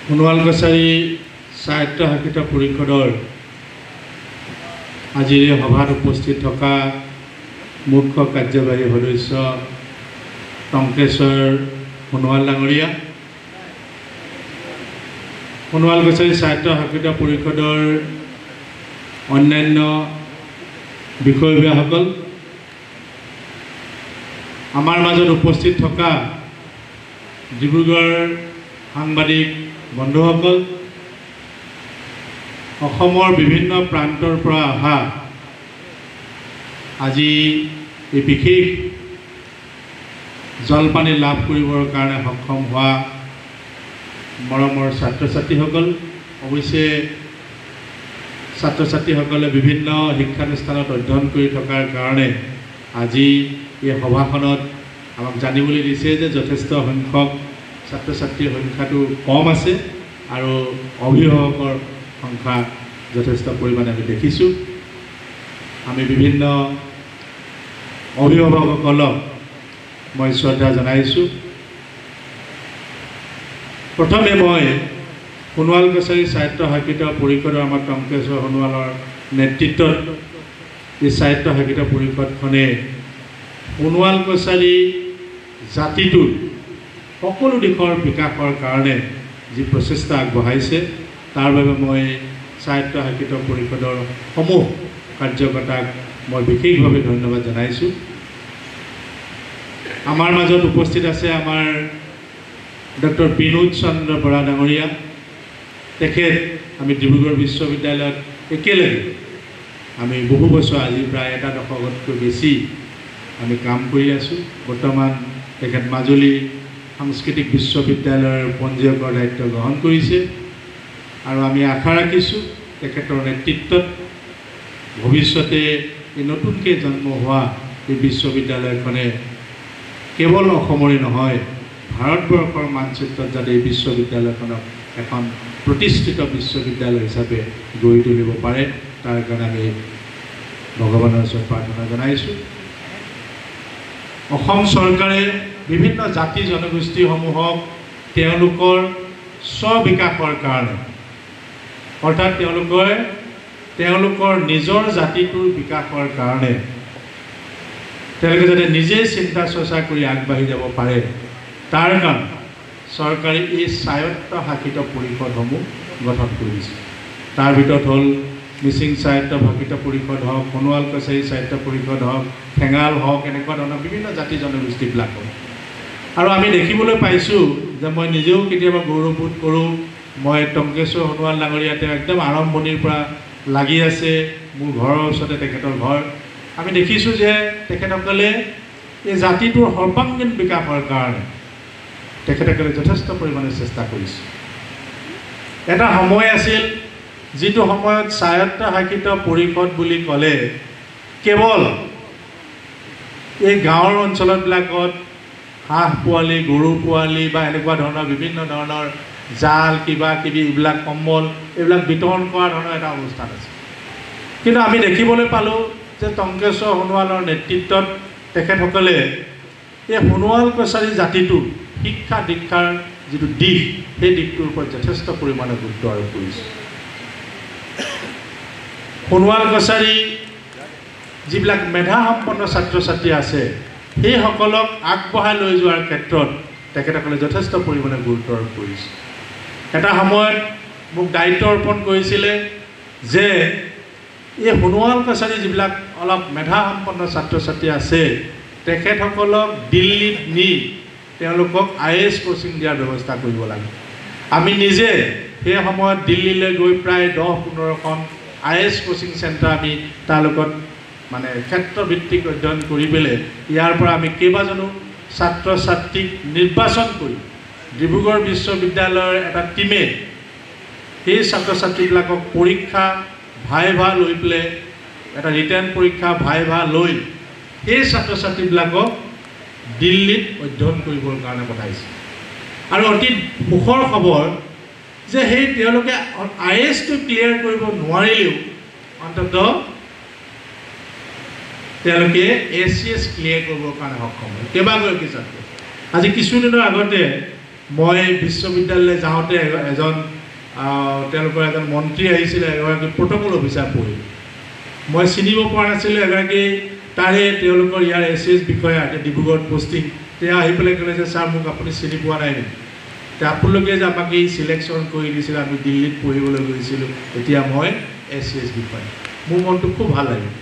সোণোৱাল কছাৰী স্বায়ত্তশাসিত পৰিষদৰ আজিৰ এই সভাত উপস্থিত থকা মুখ্য কাৰ্যবাহী সদস্য টংকেশ্বৰ সোণোৱাল ডাঙৰীয়া, সোণোৱাল কছাৰী স্বায়ত্তশাসিত পৰিষদৰ অন্যান্য বিষয়ববীয়াসকল, আমাৰ মাজত উপস্থিত থকা ডিব্ৰুগড় সাংবাদিক বন্ধুসকল, অসমৰ বিভিন্ন প্ৰান্তৰ পৰা অহা আজি এই বিশেষ জলপানী লাভ কৰিবৰ কাৰণে সক্ষম হোৱা মৰমৰ ছাত্ৰ-ছাত্ৰীসকল, অৱশ্যে ছাত্ৰ-ছাত্ৰীসকলে বিভিন্ন শিক্ষানুষ্ঠানত অধ্যয়ন কৰি থকাৰ কাৰণে আজি এই সভাখনত আমাক জানিবলৈ দিছে যে যথেষ্ট সংখ্যক ছাত্ৰ-ছাত্ৰীৰ সংখ্যাটো কম আছে আৰু অভিভাৱকৰ সংখ্যা যথেষ্ট পৰিমাণে আমি দেখিছোঁ। আমি বিভিন্ন অভিভাৱকসকলক মই শ্ৰদ্ধা জনাইছোঁ। প্ৰথমে মই সোণোৱাল কছাৰী স্বায়ত্তশাসিত পৰিষদৰ আমাৰ টংকেশ্বৰ সোণোৱালৰ নেতৃত্বত এই স্বায়ত্তশাসিত পৰিষদখনে সোণোৱাল কছাৰী জাতিটোৰ সকলো দিশৰ বিকাশৰ কাৰণে যি প্ৰচেষ্টা আগবঢ়াইছে তাৰ বাবে মই স্বায়ত্তশাসিত পৰিষদৰ সমূহ কাৰ্যকৰ্তাক মই বিশেষভাৱে ধন্যবাদ জনাইছোঁ। আমাৰ মাজত উপস্থিত আছে আমাৰ ডক্টৰ বিনোদ চন্দ্ৰ বৰা ডাঙৰীয়া। তেখেত আমি ডিব্ৰুগড় বিশ্ববিদ্যালয়ত একেলগে আমি বহু বছৰ, আজি প্ৰায় এটা দশকতকৈ বেছি আমি কাম কৰি আছোঁ। বৰ্তমান তেখেত মাজুলী সাংস্কৃতিক বিশ্ববিদ্যালয়ৰ পঞ্জীয়কৰ দায়িত্ব গ্ৰহণ কৰিছে আৰু আমি আশা ৰাখিছোঁ তেখেতৰ নেতৃত্বত ভৱিষ্যতে এই নতুনকৈ জন্ম হোৱা এই বিশ্ববিদ্যালয়খনে কেৱল অসমৰে নহয়, ভাৰতবৰ্ষৰ মানচিত্ৰত যাতে এই বিশ্ববিদ্যালয়খনক এখন প্ৰতিষ্ঠিত বিশ্ববিদ্যালয় হিচাপে গঢ়ি তুলিব পাৰে তাৰ কাৰণে আমি ভগৱানৰ ওচৰত প্ৰাৰ্থনা জনাইছোঁ। অসম চৰকাৰে বিভিন্ন জাতি জনগোষ্ঠীসমূহক তেওঁলোকৰ স্ববিকাশৰ কাৰণে, অৰ্থাৎ তেওঁলোকৰ নিজৰ জাতিটোৰ বিকাশৰ কাৰণে তেওঁলোকে যাতে নিজে চিন্তা চৰ্চা কৰি আগবাঢ়ি যাব পাৰে তাৰ কাৰণে চৰকাৰে এই স্বায়ত্তশাসিত পৰিষদসমূহ গঠন কৰিছে। তাৰ ভিতৰত হ'ল মিচিং স্বায়ত্তশাসিত পৰিষদ হওক, সোণোৱাল কছাৰী স্বায়ত্ত পৰিষদ হওক, ঠেঙাল হওক, এনেকুৱা ধৰণৰ বিভিন্ন জাতি জনগোষ্ঠীবিলাক হওক। আৰু আমি দেখিবলৈ পাইছোঁ যে মই নিজেও কেতিয়াবা গৌৰৱবোধ কৰোঁ, মই টংকেশ্বৰ সোণোৱাল ডাঙৰীয়া তেওঁ একদম আৰম্ভণিৰ পৰা লাগি আছে, মোৰ ঘৰৰ ওচৰতে তেখেতৰ ঘৰ। আমি দেখিছোঁ যে তেখেতসকলে এই জাতিটোৰ সৰ্বাংগীন বিকাশৰ কাৰণে তেখেতসকলে যথেষ্ট পৰিমাণে চেষ্টা কৰিছে। এটা সময় আছিল যিটো সময়ত স্বায়ত্তশাসিত পৰিষদ বুলি ক'লে কেৱল এই গাঁৱৰ অঞ্চলবিলাকত হাঁহ পোৱালি, গৰু পোৱালি বা এনেকুৱা ধৰণৰ বিভিন্ন ধৰণৰ জাল কিবা কিবি এইবিলাক কম্বল এইবিলাক বিতৰণ কৰা ধৰণৰ এটা অনুষ্ঠান আছিল। কিন্তু আমি দেখিবলৈ পালোঁ যে টংকেশ্বৰ সোণোৱালৰ নেতৃত্বত তেখেতসকলে এই সোণোৱাল কছাৰী জাতিটোৰ শিক্ষা দীক্ষাৰ যিটো দিশ, সেই দিশটোৰ ওপৰত যথেষ্ট পৰিমাণে গুৰুত্ব আৰোপ কৰিছে। সোণোৱাল কছাৰী যিবিলাক মেধাসম্পন্ন ছাত্ৰ ছাত্ৰী আছে সেইসকলক আগবঢ়াই লৈ যোৱাৰ ক্ষেত্ৰত তেখেতসকলে যথেষ্ট পৰিমাণে গুৰুত্ব আৰোপ কৰিছে। এটা সময়ত মোক দায়িত্ব অৰ্পণ কৰিছিলে যে এই সোণোৱাল কছাৰী যিবিলাক অলপ মেধাসম্পন্ন ছাত্ৰ ছাত্ৰী আছে তেখেতসকলক দিল্লীত নি তেওঁলোকক IAS coaching দিয়াৰ ব্যৱস্থা কৰিব লাগে। আমি নিজে সেই সময়ত দিল্লীলৈ গৈ প্ৰায় 10-15খন IAS coaching centre আমি তাৰ লগত মানে ক্ষেত্ৰভিত্তিক অধ্যয়ন কৰি পেলাই ইয়াৰ পৰা আমি কেইবাজনো ছাত্ৰ ছাত্ৰীক নিৰ্বাচন কৰি ডিব্ৰুগড় বিশ্ববিদ্যালয়ৰ এটা টীমে সেই ছাত্ৰ ছাত্ৰীবিলাকক পৰীক্ষা ভাইভা লৈ পেলাই এটা ৰিটাৰ্ণ পৰীক্ষা ভাইভা লৈ সেই ছাত্ৰ ছাত্ৰীবিলাকক দিল্লীত অধ্যয়ন কৰিবৰ কাৰণে পঠাইছে। আৰু অতি সুখৰ খবৰ যে সেই তেওঁলোকে IASটো ক্লিয়াৰ কৰিব নোৱাৰিলেও অন্ততঃ তেওঁলোকে ACS clear কৰিবৰ কাৰণে সক্ষম হ'ল কেইবাগৰাকী ছাত্ৰ। আজি কিছুদিনৰ আগতে মই বিশ্ববিদ্যালয়লৈ যাওঁতে এজন তেওঁলোকৰ এজন মন্ত্ৰী আহিছিলে, এগৰাকী প্ৰট'কল অফিচাৰ পঢ়ি, মই চিনিব পৰা নাছিলোঁ, এগৰাকী তাৰে তেওঁলোকৰ ইয়াৰ এছ বিষয়া, ডিব্ৰুগড়ত পষ্টিং, তেওঁ আহি পেলাই ক'লে যে ছাৰ মোক আপুনি চিনি পোৱা নাই নেকি? আপোনালোকে যে আমাক এই চিলেকশ্যন কৰি দিছিলে, আমি দিল্লীত পঢ়িবলৈ গৈছিলোঁ, এতিয়া মই এছ বিষয়া। মোৰ মনটো খুব ভাল লাগিল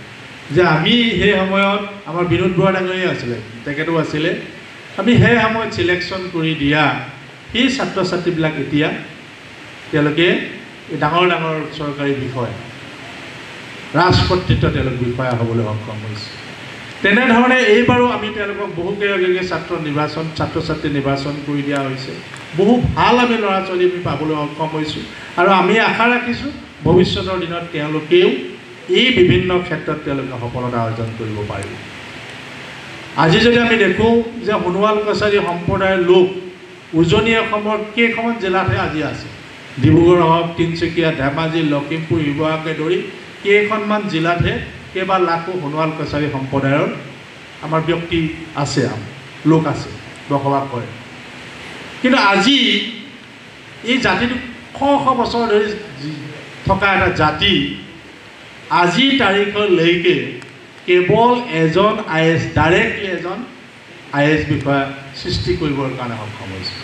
যে আমি সেই সময়ত আমাৰ বিনোদ বৰা ডাঙৰীয়া আছিলে, তেখেতো আছিলে, আমি সেই সময়ত চিলেকশ্যন কৰি দিয়া সেই ছাত্ৰ ছাত্ৰীবিলাক এতিয়া তেওঁলোকে ডাঙৰ ডাঙৰ চৰকাৰী বিষয়া, ৰাজকৰ্তৃত্ব তেওঁলোক বিষয়া হ'বলৈ সক্ষম হৈছে। তেনেধৰণে এইবাৰো আমি তেওঁলোকক বহুকেইগৰাকী ছাত্ৰ ছাত্ৰী নিৰ্বাচন কৰি দিয়া হৈছে। বহু ভাল আমি ল'ৰা ছোৱালী আমি পাবলৈ সক্ষম হৈছোঁ আৰু আমি আশা ৰাখিছোঁ ভৱিষ্যতৰ দিনত তেওঁলোকেও এই বিভিন্ন ক্ষেত্ৰত তেওঁলোকে সফলতা অৰ্জন কৰিব পাৰিব। আজি যদি আমি দেখোঁ যে সোণোৱাল কছাৰী সম্প্ৰদায়ৰ লোক উজনি অসমৰ কেইখনমান জিলাতহে আজি আছে, ডিব্ৰুগড় হওক, তিনিচুকীয়া, ধেমাজি, লখিমপুৰ, শিৱসাগৰকে ধৰি কেইখনমান জিলাতহে কেইবা লাখো সোণোৱাল কছাৰী সম্প্ৰদায়ৰ আমাৰ ব্যক্তি আছে, লোক আছে, বসবাস কৰে। কিন্তু আজি এই জাতিটো শ শ বছৰ ধৰি থকা এটা জাতি আজিৰ তাৰিখলৈকে কেৱল এজন I S, directly এজন I S বিষয়া সৃষ্টি কৰিবৰ কাৰণে সক্ষম হৈছে,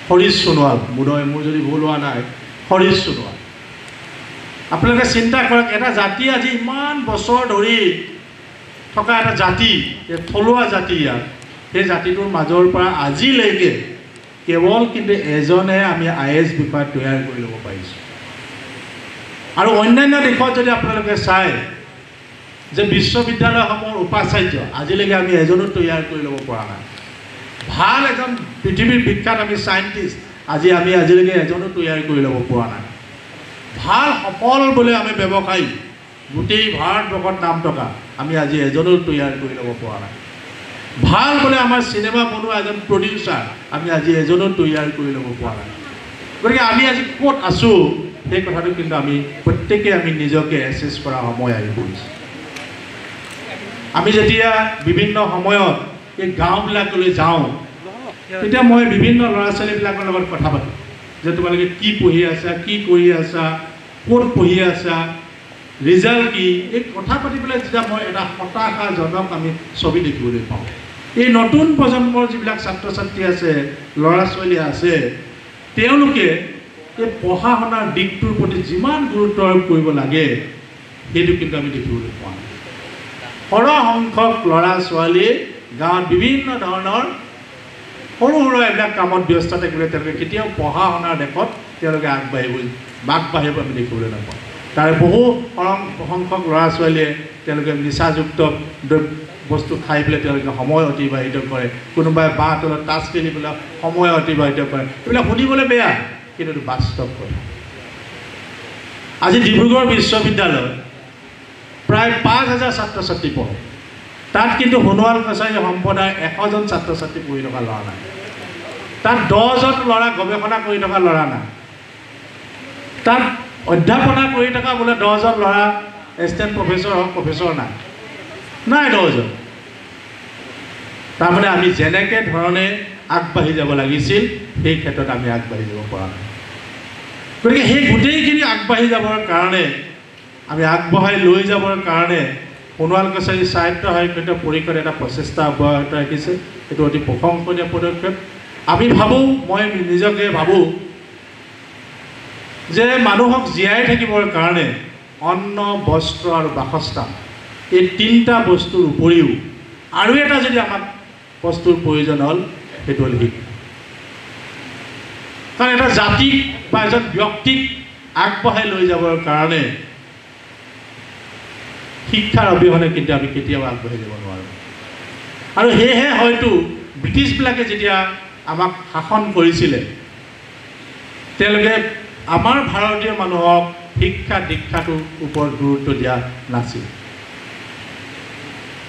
হৰিশ সোণোৱাল। বোধহয় মোৰ যদি ভুল হোৱা নাই, হৰিশ সোণোৱাল। আপোনালোকে চিন্তা কৰক, এটা জাতি আজি ইমান বছৰ ধৰি থকা এটা জাতি, থলুৱা জাতি, ইয়াৰ সেই জাতিটোৰ মাজৰ পৰা আজিলৈকে কেৱল কিন্তু এজনহে আমি I S বিষয়া তৈয়াৰ কৰি ল'ব পাৰিছোঁ। আৰু অন্যান্য দেশত যদি আপোনালোকে চায় যে বিশ্ববিদ্যালয়সমূহৰ উপাচাৰ্য আজিলৈকে আমি এজনো তৈয়াৰ কৰি ল'ব পৰা নাই। ভাল এজন পৃথিৱীৰ বিখ্যাত আমি চাইণ্টিষ্ট আজি আমি আজিলৈকে এজনো তৈয়াৰ কৰি ল'ব পৰা নাই। ভাল সফল বোলে আমি ব্যৱসায়ী গোটেই ভাৰতবৰ্ষত নাম থকা আমি আজি এজনো তৈয়াৰ কৰি ল'ব পৰা নাই। ভাল বোলে আমাৰ চিনেমা বনোৱা এজন প্ৰডিউচাৰ আমি আজি এজনো তৈয়াৰ কৰি ল'ব পৰা নাই। গতিকে আমি আজি ক'ত আছোঁ সেই কথাটো কিন্তু আমি প্ৰত্যেকেই আমি নিজকে এছেছ কৰা সময় আহি পৰিছে। আমি যেতিয়া বিভিন্ন সময়ত এই গাঁওবিলাকলৈ যাওঁ তেতিয়া মই বিভিন্ন ল'ৰা ছোৱালীবিলাকৰ লগত কথা পাতোঁ যে তোমালোকে কি পঢ়ি আছা, কি কৰি আছা, ক'ত পঢ়ি আছা, ৰিজাল্ট কি, এই কথা পাতি পেলাই যেতিয়া মই এটা হতাশাজনক আমি ছবি দেখিবলৈ পাওঁ। এই নতুন প্ৰজন্মৰ যিবিলাক ছাত্ৰ ছাত্ৰী আছে, ল'ৰা ছোৱালী আছে, তেওঁলোকে এই পঢ়া শুনাৰ দিশটোৰ প্ৰতি যিমান গুৰুত্ব আৰোপ কৰিব লাগে সেইটো কিন্তু আমি দেখিবলৈ পোৱা নাই। সৰহ সংখ্যক ল'ৰা ছোৱালীয়ে গাঁৱত বিভিন্ন ধৰণৰ সৰু সৰু এইবিলাক কামত ব্যস্ত থাকিলে তেওঁলোকে কেতিয়াও পঢ়া শুনাৰ দেশত তেওঁলোকে আগবাঢ়িব আমি দেখিবলৈ নাপাওঁ। তাৰে বহু সংখ্যক ল'ৰা ছোৱালীয়ে তেওঁলোকে নিচাযুক্ত বস্তু খাই পেলাই তেওঁলোকে সময় অতিবাহিত কৰে, কোনোবাই বাঁহ তলত তাচ খেলি পেলাই সময় অতিবাহিত কৰে। এইবিলাক শুনিবলৈ বেয়া, কিন্তু এইটো বাস্তৱ কথা। আজি ডিব্ৰুগড় বিশ্ববিদ্যালয়ত প্ৰায় 5000 ছাত্ৰ ছাত্ৰী পঢ়ে, তাত কিন্তু সোণোৱাল কছাৰী সম্প্ৰদায়ৰ 100জন ছাত্ৰ ছাত্ৰী পঢ়ি থকা ল'ৰা নাই, তাত 10জন ল'ৰা গৱেষণা কৰি থকা ল'ৰা নাই, তাত অধ্যাপনা কৰি থকা বোলে 10জন ল'ৰা এছিষ্টেণ্ট প্ৰফেচৰ হওক প্ৰফেচৰ নাই, নাই 10জন। তাৰমানে আমি যেনেকৈ ধৰণে আগবাঢ়ি যাব লাগিছিল সেই ক্ষেত্ৰত আমি আগবাঢ়ি যাব পৰা নাই। গতিকে সেই গোটেইখিনি আগবাঢ়ি যাবৰ কাৰণে, আমি আগবঢ়াই লৈ যাবৰ কাৰণে সোণোৱাল কছাৰী স্বায়ত্ত শাসিত পৰিষদে এটা প্ৰচেষ্টা অব্যাহত ৰাখিছে। এইটো অতি প্ৰশংসনীয় পদক্ষেপ। আমি ভাবোঁ, মই নিজকে ভাবোঁ যে মানুহক জীয়াই থাকিবৰ কাৰণে অন্ন, বস্ত্ৰ আৰু বাসস্থান এই তিনিটা বস্তুৰ উপৰিও আৰু এটা যদি আমাক বস্তুৰ প্ৰয়োজন হ'ল, সেইটো হ'ল শিক্ষা। কাৰণ এটা জাতিক বা এজন ব্যক্তিক আগবঢ়াই লৈ যাবৰ কাৰণে শিক্ষাৰ অবিহনে কিন্তু আমি কেতিয়াও আগবাঢ়ি যাব নোৱাৰোঁ। আৰু সেয়েহে হয়তো ব্ৰিটিছবিলাকে যেতিয়া আমাক শাসন কৰিছিলে, তেওঁলোকে আমাৰ ভাৰতীয় মানুহক শিক্ষা দীক্ষাটোৰ ওপৰত গুৰুত্ব দিয়া নাছিল।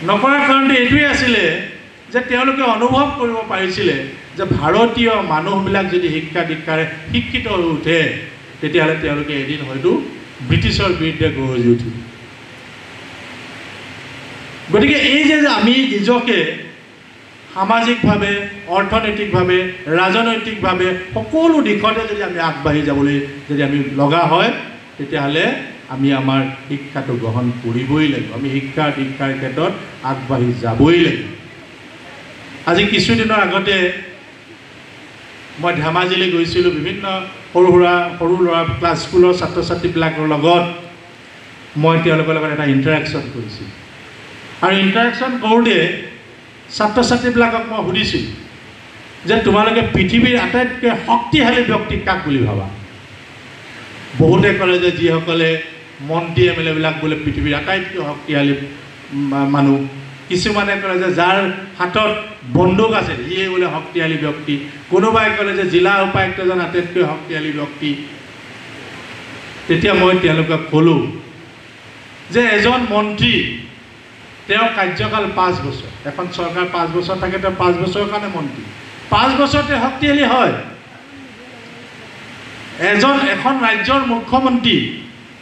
নকৰাৰ কাৰণটো এইটোৱেই আছিলে যে তেওঁলোকে অনুভৱ কৰিব পাৰিছিলে যে ভাৰতীয় মানুহবিলাক যদি শিক্ষা দীক্ষাৰে শিক্ষিত হৈ উঠে তেতিয়াহ'লে তেওঁলোকে এদিন হয়তো ব্ৰিটিছৰ বিৰুদ্ধে গৰজি উঠিব। গতিকে এই যে আমি নিজকে সামাজিকভাৱে, অৰ্থনৈতিকভাৱে, ৰাজনৈতিকভাৱে সকলো দিশতে যদি আমি আগবাঢ়ি যাবলৈ যদি আমি লগা হয়, তেতিয়াহ'লে আমি আমাৰ শিক্ষাটো গ্ৰহণ কৰিবই লাগিব। আমি শিক্ষা দীক্ষাৰ ক্ষেত্ৰত আগবাঢ়ি যাবই লাগিব। আজি কিছুদিনৰ আগতে মই ধেমাজিলৈ গৈছিলোঁ। বিভিন্ন সৰু সুৰা সৰু ল'ৰা ক্লাছ স্কুলৰ ছাত্ৰ ছাত্ৰীবিলাকৰ লগত মই তেওঁলোকৰ লগত এটা ইণ্টাৰেকশ্যন কৰিছিলোঁ। আৰু ইণ্টাৰেকশ্যন কৰোঁতে ছাত্ৰ ছাত্ৰীবিলাকক মই সুধিছিলোঁ যে তোমালোকে পৃথিৱীৰ আটাইতকৈ শক্তিশালী ব্যক্তি কাক বুলি ভাবা? বহুতে ক'লে যে যিসকলে মন্ত্ৰী এম এল এবিলাক বোলে পৃথিৱীৰ আটাইতকৈ শক্তিশালী মানুহ। কিছুমানে ক'লে যে যাৰ হাতত বন্দুক আছে সিয়ে বোলে শক্তিশালী ব্যক্তি। কোনোবাই ক'লে যে জিলা উপায়ুক্তজন আটাইতকৈ শক্তিশালী ব্যক্তি। তেতিয়া মই তেওঁলোকক ক'লোঁ যে এজন মন্ত্ৰী, তেওঁৰ কাৰ্যকাল 5 বছৰ, এখন চৰকাৰ 5 বছৰ থাকে, তেওঁ 5 বছৰৰ কাৰণে মন্ত্ৰী, 5 বছৰতে শক্তিশালী হয়। এখন ৰাজ্যৰ মুখ্যমন্ত্ৰী,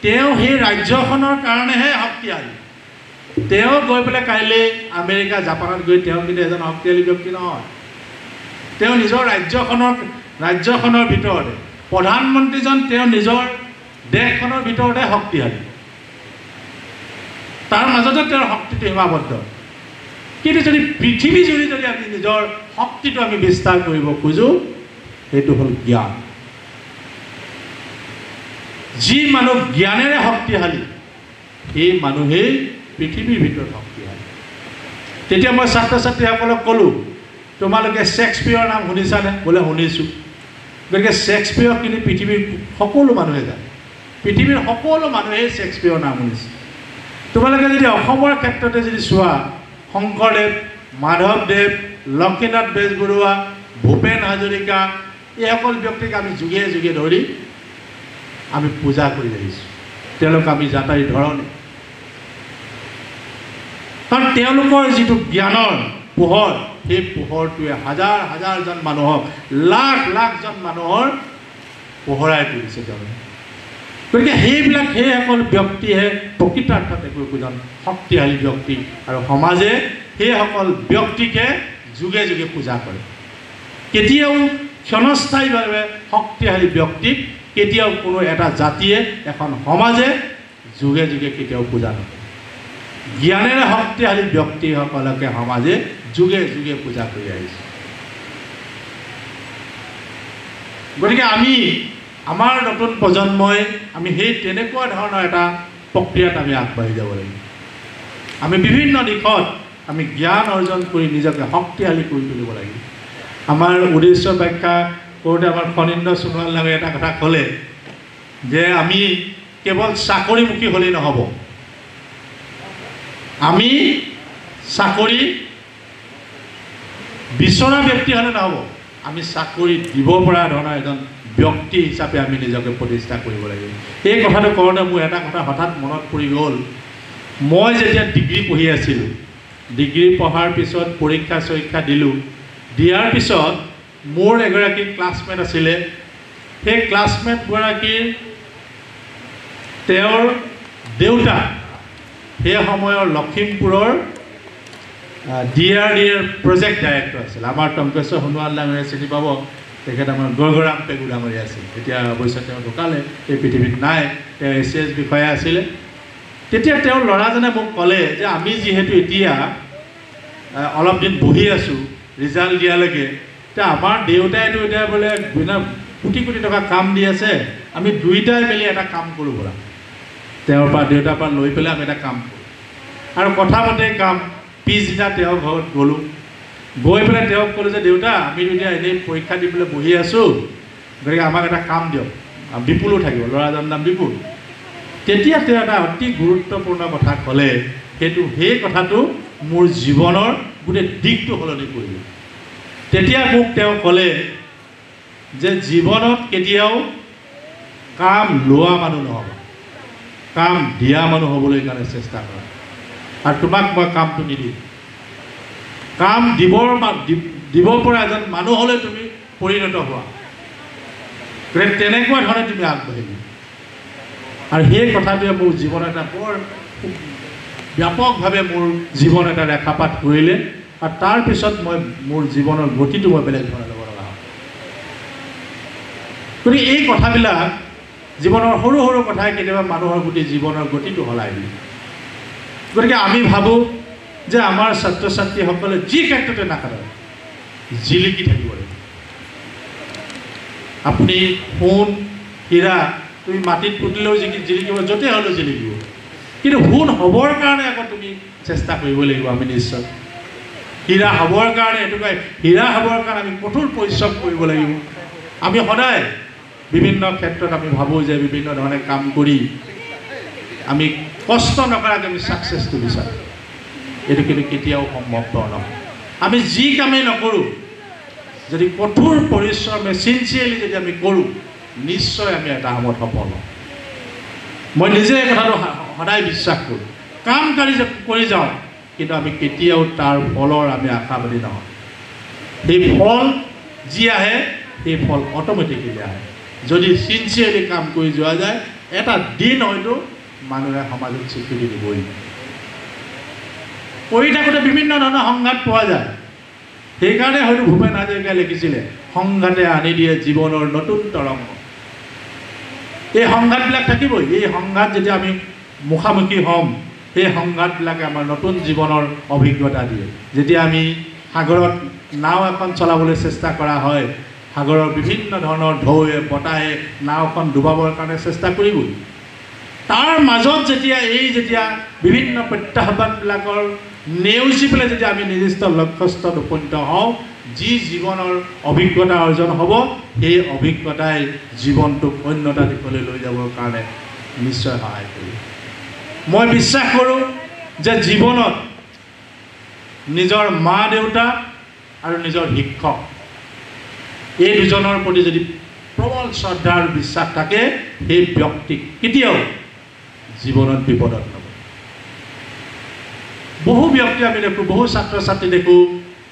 তেওঁ সেই ৰাজ্যখনৰ কাৰণেহে শক্তিশালী। তেওঁ গৈ পেলাই কাইলৈ আমেৰিকা, জাপানত গৈ তেওঁ কিন্তু এজন শক্তিশালী ব্যক্তি নহয়। তেওঁ নিজৰ ৰাজ্যখনৰ ভিতৰতে, প্ৰধানমন্ত্ৰীজন তেওঁ নিজৰ দেশখনৰ ভিতৰতে শক্তিশালী, তাৰ মাজতে তেওঁৰ শক্তিটো সীমাবদ্ধ। কিন্তু যদি পৃথিৱী জুৰি যদি আমি নিজৰ শক্তিটো আমি বিস্তাৰ কৰিব খোজোঁ, সেইটো হ'ল জ্ঞান। যি মানুহ জ্ঞানেৰে শক্তিশালী, সেই মানুহেই পৃথিৱীৰ ভিতৰত শক্তিশালী। তেতিয়া মই ছাত্ৰ ছাত্ৰীসকলক ক'লোঁ, তোমালোকে শ্বেক্সপিয়ৰৰ নাম শুনিছানে? বোলে শুনিছোঁ। গতিকে শ্বেক্সপিয়ৰক কিন্তু পৃথিৱীৰ সকলো মানুহে জানে, পৃথিৱীৰ সকলো মানুহেই শ্বেক্সপিয়ৰৰ নাম শুনিছে। তোমালোকে যদি অসমৰ ক্ষেত্ৰতে যদি চোৱা, শংকৰদেৱ, মাধৱদেৱ, লক্ষ্মীনাথ বেজবৰুৱা, ভূপেন হাজৰিকা, এইসকল ব্যক্তিক আমি যুগে যুগে ধৰি আমি পূজা কৰি আহিছোঁ। তেওঁলোক আমি যাতাৰী ধৰণে, কাৰণ তেওঁলোকৰ যিটো জ্ঞানৰ পোহৰ, সেই পোহৰটোৱে হাজাৰ হাজাৰজন মানুহক, লাখ লাখজন মানুহৰ পোহৰাই তুলিছে তেওঁলোকে। গতিকে সেইসকল ব্যক্তিহে প্ৰকৃতাৰ্থত একো একোজন শক্তিশালী ব্যক্তি, আৰু সমাজে সেইসকল ব্যক্তিকে যুগে যুগে পূজা কৰে। কেতিয়াও ক্ষণস্থায়ীভাৱে শক্তিশালী ব্যক্তিক কেতিয়াও কোনো এটা জাতিয়ে, এখন সমাজে যুগে যুগে কেতিয়াও পূজা নকৰে। জ্ঞানেৰে শক্তিশালী ব্যক্তিসকলকে সমাজে যুগে যুগে পূজা কৰি আহিছে। গতিকে আমি আমাৰ নতুন প্ৰজন্মই আমি সেই তেনেকুৱা ধৰণৰ এটা প্ৰক্ৰিয়াত আমি আগবাঢ়ি যাব লাগিব। আমি বিভিন্ন দিশত আমি জ্ঞান অৰ্জন কৰি নিজকে শক্তিশালী কৰি তুলিব লাগিব। আমাৰ উদ্দেশ্য ব্যাখ্যা কৰোঁতে আমাৰ ফণীন্দ্ৰ সোণোৱাল নামে এটা কথা ক'লে যে আমি কেৱল চাকৰিমুখী হ'লেই নহ'ব, আমি চাকৰি বিচৰা ব্যক্তি হ'লে নহ'ব, আমি চাকৰি দিব পৰা ধৰণৰ এজন ব্যক্তি হিচাপে আমি নিজকে প্ৰতিষ্ঠা কৰিব লাগিব। এই কথাটো কৰোঁতে মোৰ এটা কথা হঠাৎ মনত পৰি গ'ল। মই যেতিয়া ডিগ্ৰী পঢ়ি আছিলোঁ, ডিগ্ৰী পঢ়াৰ পিছত পৰীক্ষা চৰীক্ষা দিলোঁ, দিয়াৰ পিছত মোৰ এগৰাকী ক্লাছমেট আছিলে। সেই ক্লাছমেটগৰাকীৰ তেওঁৰ দেউতা সেই সময়ৰ লখিমপুৰৰ ডি আৰ ডি এৰ প্ৰজেক্ট ডাইৰেক্টৰ আছিল। আমাৰ টংকেশ্বৰ সোণোৱাল ডাঙৰীয়া চিনি পাব, তেখেত আমাৰ গৰ্গৰাম পেগু ডাঙৰীয়া আছিল। এতিয়া অৱশ্যে তেওঁ ঢুকালে, এই পৃথিৱীত নাই। তেওঁ এ চি এছ বিষয়া আছিলে। তেতিয়া তেওঁৰ ল'ৰাজনে মোক ক'লে যে আমি যিহেতু এতিয়া অলপ দিন বহি আছোঁ ৰিজাল্ট দিয়ালৈকে, এতিয়া আমাৰ দেউতাইতো এতিয়া বোলে বিনা কোটি কোটি টকা কাম দি আছে, আমি দুইটাই মিলি এটা কাম কৰোঁ বোলা। তেওঁৰ পৰা দেউতাৰ পৰা লৈ পেলাই আমি এটা কাম কৰোঁ। আৰু কথা মতে কাম। পিছদিনা তেওঁৰ ঘৰত গ'লোঁ, গৈ পেলাই তেওঁক ক'লোঁ যে দেউতা, আমি এতিয়া এনেই পৰীক্ষা দি পেলাই বহি আছোঁ, গতিকে আমাক এটা কাম দিয়ক। বিপুলো থাকিব, ল'ৰাজনৰ নাম বিপুল। তেতিয়া তেওঁ এটা অতি গুৰুত্বপূৰ্ণ কথা ক'লে, সেই কথাটো মোৰ জীৱনৰ গোটেই দিশটো সলনি কৰিলে। তেতিয়া মোক তেওঁ ক'লে যে জীৱনত কেতিয়াও কাম লোৱা মানুহ নহ'ব, কাম দিয়া মানুহ হ'বলৈ কাৰণে চেষ্টা কৰা। আৰু তোমাক মই কামটো নিদিম, কাম দিব পৰা এজন মানুহ হ'লে তুমি পৰিণত হোৱা, গতিকে তেনেকুৱা ধৰণে তুমি আগবাঢ়িবা। আৰু সেই কথাটোৱে মোৰ জীৱন এটা বৰ ব্যাপকভাৱে মোৰ জীৱন এটা ৰেখাপাত কৰিলে। আৰু তাৰপিছত মই মোৰ জীৱনৰ গতিটো মই বেলেগ ধৰণে ল'ব লগা হ'ল। গতিকে এই কথাবিলাক জীৱনৰ সৰু সৰু কথাই কেতিয়াবা মানুহৰ গোটেই জীৱনৰ গতিটো সলাই দিয়ে। গতিকে আমি ভাবোঁ যে আমাৰ ছাত্ৰ ছাত্ৰীসকলে যি ক্ষেত্ৰতে নাথাকক জিলিকি থাকিব লাগিব। আপুনি সোণ হীৰা তুমি মাটিত পুতিলেও জিলিকিব, য'তে হ'লেও জিলিকিব, কিন্তু সোণ হ'বৰ কাৰণে আকৌ তুমি চেষ্টা কৰিব লাগিব। আমি নিশ্চয় হীৰা হ'বৰ কাৰণে, এইটো কয় হীৰা হ'বৰ কাৰণে আমি কঠোৰ পৰিশ্ৰম কৰিব লাগিব। আমি সদায় বিভিন্ন ক্ষেত্ৰত আমি ভাবোঁ যে বিভিন্ন ধৰণে কাম কৰি আমি কষ্ট নকৰাকৈ আমি ছাকচেছটো বিচাৰোঁ, এইটো কিন্তু কেতিয়াও সম্ভৱপৰ নহয়। আমি যি কামেই নকৰোঁ, যদি কঠোৰ পৰিশ্ৰমে চিনচিয়াৰলি যদি আমি কৰোঁ, নিশ্চয় আমি এটা সময়ত সফল হ'ম। মই নিজে এই কথাটো সদায় বিশ্বাস কৰোঁ। কাম কৰি যাওঁ, কিন্তু আমি কেতিয়াও তাৰ ফলৰ আমি আশাবাদী নহওঁ। সেই ফল যি আহে সেই ফল অট'মেটিকেলি আহে। যদি চিনচিয়াৰলি কাম কৰি যোৱা যায়, এটা দিন হয়তো মানুহে সমাজত স্বীকৃতি দিবই। কৰি থাকোঁতে বিভিন্ন ধৰণৰ সংঘাত পোৱা যায়। সেইকাৰণে হয়তো ভূপেন হাজৰিকাই লিখিছিলে, সংঘাতে আনি দিয়ে জীৱনৰ নতুন তৰংগ। এই সংঘাতবিলাক থাকিবই। এই সংঘাত যেতিয়া আমি মুখামুখি হ'ম, সেই সংঘাতবিলাকে আমাৰ নতুন জীৱনৰ অভিজ্ঞতা দিয়ে। যেতিয়া আমি সাগৰত নাও এখন চলাবলৈ চেষ্টা কৰা হয়, সাগৰৰ বিভিন্ন ধৰণৰ ঢৌৱে বতাহে নাওখন ডুবাবৰ কাৰণে চেষ্টা কৰিবই। তাৰ মাজত যেতিয়া এই যেতিয়া বিভিন্ন প্ৰত্যাহ্বানবিলাকৰ নেওচি পেলাই যেতিয়া আমি নিৰ্দিষ্ট লক্ষ্যস্থলত উপনীত হওঁ, যি জীৱনৰ অভিজ্ঞতা অৰ্জন হ'ব, সেই অভিজ্ঞতাই জীৱনটোক অন্য এটা দিশলৈ লৈ যাবৰ কাৰণে নিশ্চয় সহায় কৰিব। মই বিশ্বাস কৰোঁ যে জীৱনত নিজৰ মা দেউতা আৰু নিজৰ শিক্ষক, এই দুজনৰ প্ৰতি যদি প্ৰবল শ্ৰদ্ধা আৰু বিশ্বাস থাকে, সেই ব্যক্তিক কেতিয়াও জীৱনত বিপদত নপৰে। বহু ব্যক্তি আমি দেখোঁ, বহু ছাত্ৰ ছাত্ৰী দেখোঁ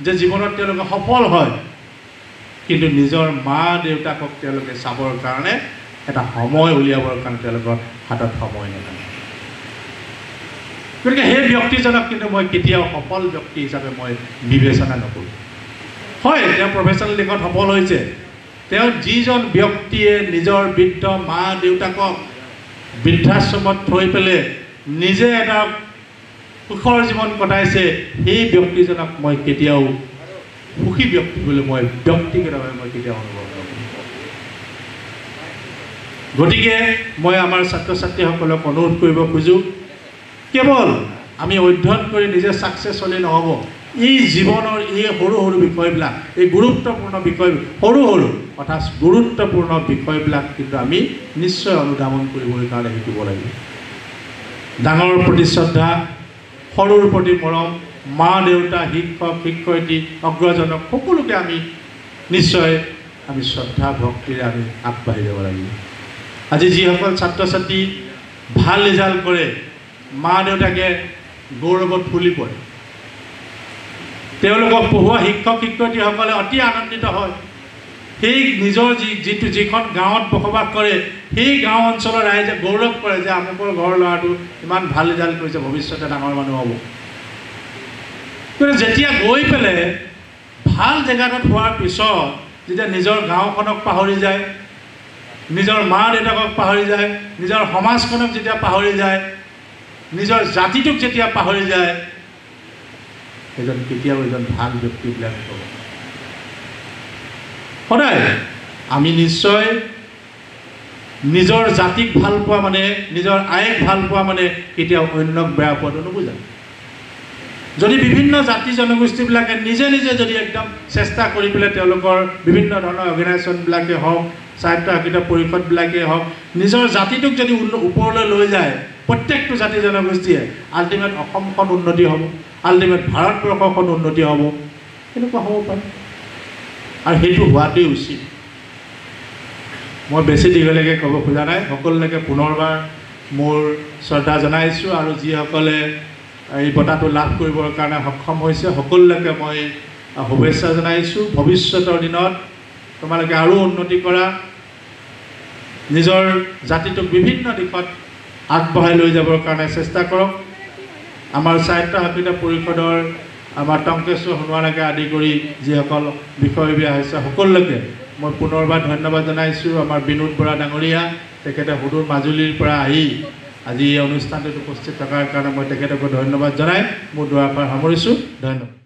যে জীৱনত তেওঁলোকে সফল হয়, কিন্তু নিজৰ মা দেউতাকক তেওঁলোকে চাবৰ কাৰণে এটা সময় উলিয়াবৰ কাৰণে তেওঁলোকৰ হাতত সময় নাথাকে। গতিকে সেই ব্যক্তিজনক কিন্তু মই কেতিয়াও সফল ব্যক্তি হিচাপে মই বিবেচনা নকৰোঁ। হয়, তেওঁ প্ৰফেচনেল দিশত সফল হৈছে, তেওঁ যিজন ব্যক্তিয়ে নিজৰ বৃদ্ধ মা দেউতাকক বৃদ্ধাশ্ৰমত থৈ পেলাই নিজে এটা সুখৰ জীৱন কটাইছে, সেই ব্যক্তিজনক মই কেতিয়াও সুখী ব্যক্তি বুলি মই ব্যক্তিগতভাৱে মই কেতিয়াও অনুভৱ নকৰোঁ। গতিকে মই আমাৰ ছাত্ৰ ছাত্ৰীসকলক অনুৰোধ কৰিব খোজোঁ, কেৱল আমি অধ্যয়ন কৰি নিজে ছাকচেছ হ'লেই নহ'ব, এই জীৱনৰ এই সৰু সৰু বিষয়বিলাক, এই গুৰুত্বপূৰ্ণ বিষয়, সৰু সৰু অৰ্থাৎ গুৰুত্বপূৰ্ণ বিষয়বিলাক কিন্তু আমি নিশ্চয় অনুধাৱন কৰিবৰ কাৰণে শিকিব লাগিব। ডাঙৰৰ প্ৰতি শ্ৰদ্ধা, সৰুৰ প্ৰতি মৰম, মা দেউতা, শিক্ষক শিক্ষয়িত্ৰী, অগ্ৰজনক সকলোকে আমি নিশ্চয় আমি শ্ৰদ্ধা ভক্তিৰে আমি আগবাঢ়ি যাব লাগিব। আজি যিসকল ছাত্ৰ ছাত্ৰী ভাল ৰিজাল্ট কৰে, মা দেউতাকে গৌৰৱত ফুলি পৰে, তেওঁলোকক পঢ়োৱা শিক্ষক শিক্ষয়িত্ৰীসকলে অতি আনন্দিত হয়। সেই নিজৰ যিখন গাঁৱত বসবাস কৰে, সেই গাঁও অঞ্চলৰ ৰাইজে গৌৰৱ কৰে যে আমুকৰ ঘৰৰ ল'ৰাটো ইমান ভাল ৰিজাল্ট কৰিছে, ভৱিষ্যতে ডাঙৰ মানুহ হ'ব। কিন্তু যেতিয়া গৈ পেলাই ভাল জেগাটোত হোৱাৰ পিছত যেতিয়া নিজৰ গাঁওখনক পাহৰি যায়, নিজৰ মা দেউতাকক পাহৰি যায়, নিজৰ সমাজখনক যেতিয়া পাহৰি যায়, নিজৰ জাতিটোক যেতিয়া পাহৰি যায়, সেইজন কেতিয়াও এজন ভাল ব্যক্তি বুলি আমি ক'ব। সদায় আমি নিশ্চয় নিজৰ জাতিক ভাল পোৱা মানে, নিজৰ আইক ভাল পোৱা মানে কেতিয়াও অন্যক বেয়া পোৱাটো নুবুজায়। যদি বিভিন্ন জাতি জনগোষ্ঠীবিলাকে নিজে নিজে যদি একদম চেষ্টা কৰি পেলাই তেওঁলোকৰ বিভিন্ন ধৰণৰ অৰ্গেনাইজেশ্যনবিলাকে হওক, স্বায়ত্তশাসিত পৰিষদবিলাকেই হওক, নিজৰ জাতিটোক যদি ওপৰলৈ লৈ যায়, প্ৰত্যেকটো জাতি জনগোষ্ঠীয়ে আল্টিমেট অসমখন উন্নতি হ'ব, আল্টিমেট ভাৰতবৰ্ষখন উন্নতি হ'ব, এনেকুৱা হ'ব পাৰে আৰু সেইটো হোৱাটোৱেই উচিত। মই বেছি দীঘলীয়াকৈ ক'ব খোজা নাই, সকলোলৈকে পুনৰবাৰ মোৰ শ্ৰদ্ধা জনাইছোঁ আৰু যিসকলে এই বঁটাটো লাভ কৰিবৰ কাৰণে সক্ষম হৈছে সকলোলৈকে মই শুভেচ্ছা জনাইছোঁ। ভৱিষ্যতৰ দিনত তোমালোকে আৰু উন্নতি কৰা, নিজৰ জাতিটোক বিভিন্ন দিশত আগবঢ়াই লৈ যাবৰ কাৰণে চেষ্টা কৰক। আমাৰ স্বায়ত্তশাসিত পৰিষদৰ আমাৰ টংকেশ্বৰ সোণোৱালকে আদি কৰি যিসকল বিষয়ববীয়া হৈছে সকলোকে মই পুনৰবাৰ ধন্যবাদ জনাইছোঁ। আমাৰ বিনোদ বৰা ডাঙৰীয়া, তেখেতে সুদূৰ মাজুলীৰ পৰা আহি আজি এই অনুষ্ঠানটোত উপস্থিত থকাৰ কাৰণে মই তেখেতকো ধন্যবাদ জনাই মোৰ দুআষাৰ সামৰিছোঁ। ধন্যবাদ।